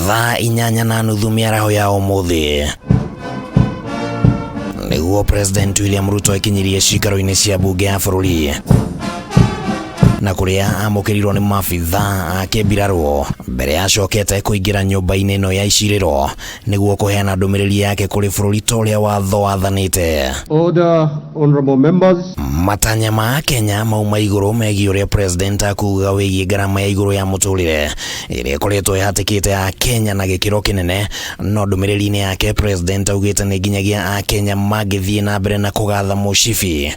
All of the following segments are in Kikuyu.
Thaa 8:30 mĩaraho ya ũmũthĩ nĩguo President William Ruto ekinyirie ciikaro-inĩ cia bunge ya bũrũri na kũrĩa amũkĩrirwo nĩ maabitha a kĩmbirarũ mbere acokete kũingĩra nyũmba-inĩ ĩno ya icirĩro nĩguo kũheana ndũmĩrĩri yake kũrĩ bũrũri ta ũrĩa watho wathanĩte. Order, honorable members. Matanya ma Kenya mauma igũrũ megiĩ ũrĩa president akuga wĩgiĩ ngarama ya igũrũ ya mũtũrĩre ĩrĩa ĩkoretwo ĩhatĩkĩte a Kenya na gĩkĩro kĩnene. No ndũmĩrĩri-inĩ yake, president augĩte nĩ nginyagia a Kenya mangĩthiĩ na mbere na kũgatha mũcibi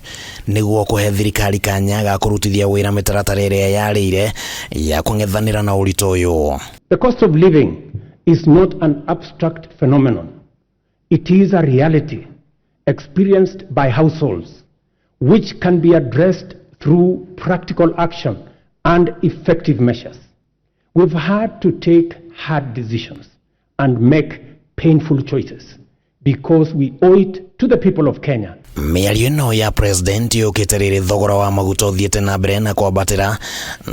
nĩguo kũhe thirikari kanya ga kũrutithia wĩra mĩtaratara ĩrĩa yarĩire ya kũng'ethanĩra na ũritũ ũyũ. The cost of living is not an abstract phenomenon. It is a reality experienced by households, which can be addressed through practical action and effective measures. We've had to take hard decisions and make painful choices because we owe it to the people of Kenya. Mĩario ĩno ya president yũkĩte rĩrĩ thogora wa maguta ũthiĩte na mbere na kwambatĩra,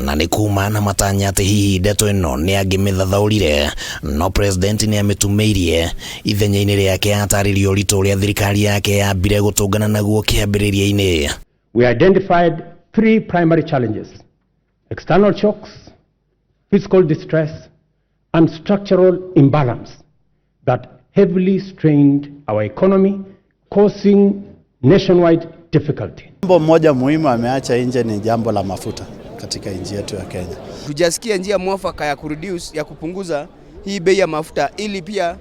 na nĩ kuma na matanya atĩ hihi ndeto ĩno nĩ angĩmĩthathaũrire, no president nĩ amĩtumĩirie. Ithenya-inĩ rĩake atarĩria ũritũ ũrĩa thirikari yake yambire gũtũngana naguo kĩambĩrĩria-inĩ. We identified three primary challenges: external shocks, fiscal distress, and structural imbalance that heavily strained our economy, causing nationwide difficulty. Jambo moja muhimu ameacha nje ni jambo la mafuta katika nchi yetu ya Kenya. Tujasikia njia mwafaka ya kureduce, ya kupunguza hii bei ya mafuta ili pia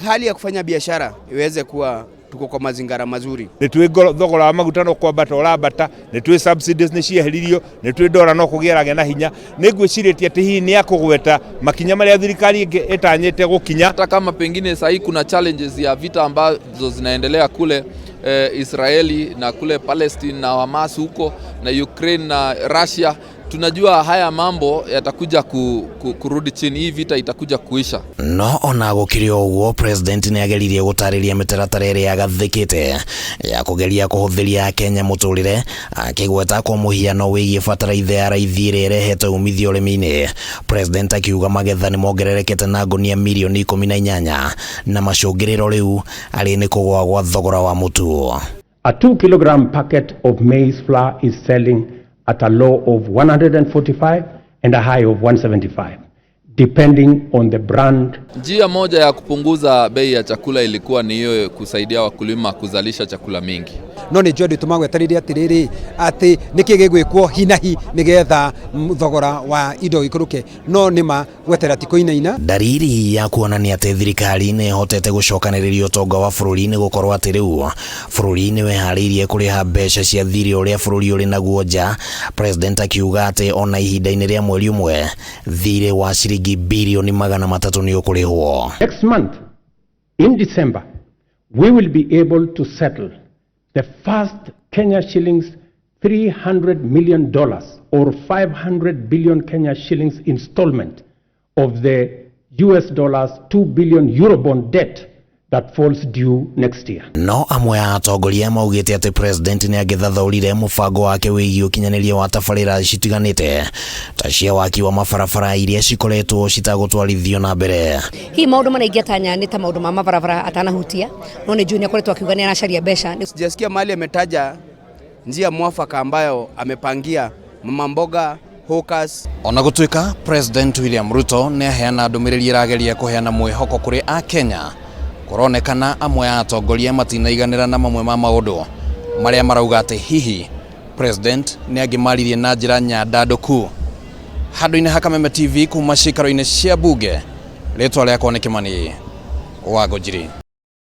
hali ya kufanya biashara iweze kuwa tuko kwa mazingira mazuri. Nĩ twĩ thogora wa maguta no kwambata ũrambata, nĩ twĩ subsidies nĩ cieheririo, nĩ twĩ ndora no kũgĩaragĩa na hinya. Nĩ ngwĩcirĩtie atĩ hihi nĩ akũgweta makinya marĩa thirikari ĩngĩ ĩtanyĩte gũkinya. Hata kama pengine sahii kuna challenges ya vita ambazo zinaendelea kule Israeli na kule Palestine na Hamas huko na Ukraine na Russia, tunajua haya mambo yatakuja kurudi chini, hii vita itakuja kuisha. No ona gũkĩrĩ o ũguo, president nĩ ageririe gũtarĩria mĩtaratara ĩrĩa agathĩkĩte ya kũgeria kũhũthĩria Akenya mũtũrĩre, akĩgweta kwa mũhiano wĩgiĩ bataraitha ya raithi ĩrĩa ĩrehete umithio ũrĩmi-inĩ. President akiuga magetha nĩ mongererekete na ngunia mirioni 18 na macũngĩrĩro rĩu arĩ nĩ kũgũa gwa thogora wa mũtu. A 2 kilogram packet of maize flour is selling at a low of 145 and a high of 175, depending on the brand. Njia moja ya kupunguza bei ya chakula ilikuwa ni hiyo kusaidia wakulima kuzalisha chakula mingi. No nĩ njũĩ andũ aitũ magwetereire atĩrĩrĩ atĩ nĩkĩ gĩgwĩkwo hi na hi nĩgetha thogora wa indo ikũrũke, no nĩma gwetera ti kũinaina. Dariri ya kuonania atĩ thirikari nĩ ĩhotete gũcokanĩrĩria ũtonga wa bũrũri nĩ gũkorwo atĩ rĩu bũrũri nĩ weharĩirie kũrĩha mbeca cia thirĩ ũrĩa bũrũri ũrĩ naguo nja. President akiuga atĩ ona ihinda-inĩ rĩa mweri ũmwe thirĩ wa ciringi birioni 300 nĩ ũkũrĩhwo. Next month, in December, we will be able to settle the first Kenya shillings $300 million or 500 billion Kenya shillings installment of the US dollars 2 billion Eurobond debt that falls due next year. No amwe a atongoria maugĩte atĩ president nĩ angĩthathaũrire mũbango wake wĩgiĩ ũkinyanĩria wa tabarĩra citiganĩte ta cia waki wa mabarabara iria cikoretwo citagũtwarithio na mbere. Hihi maũndũ marĩa ingĩatanya nĩ ta maũndũ ma mabarabara atanahutia, no nĩ njũĩ nĩ akoretwo akiuga nĩ aracaria mbeca. Sijasikia mahali ametaja njia mwafaka ambayo amepangia mama mboga, hawkers. Ona gũtuĩka President William Ruto nĩ aheana ndũmĩrĩri ĩrageria kũheana mwĩhoko kũrĩ Akenya, kũronekana amwe a atongoria matinaiganĩra na mamwe ma maũndũ marĩa marauga atĩ hihi president nĩ angĩmaririe na njĩra nyandandũku. Handũ-inĩ ha Kameme TV kuma ciikaro-inĩ cia bunge, rĩtwa rĩakwa nĩ Kĩmani wa Ngũnjiri.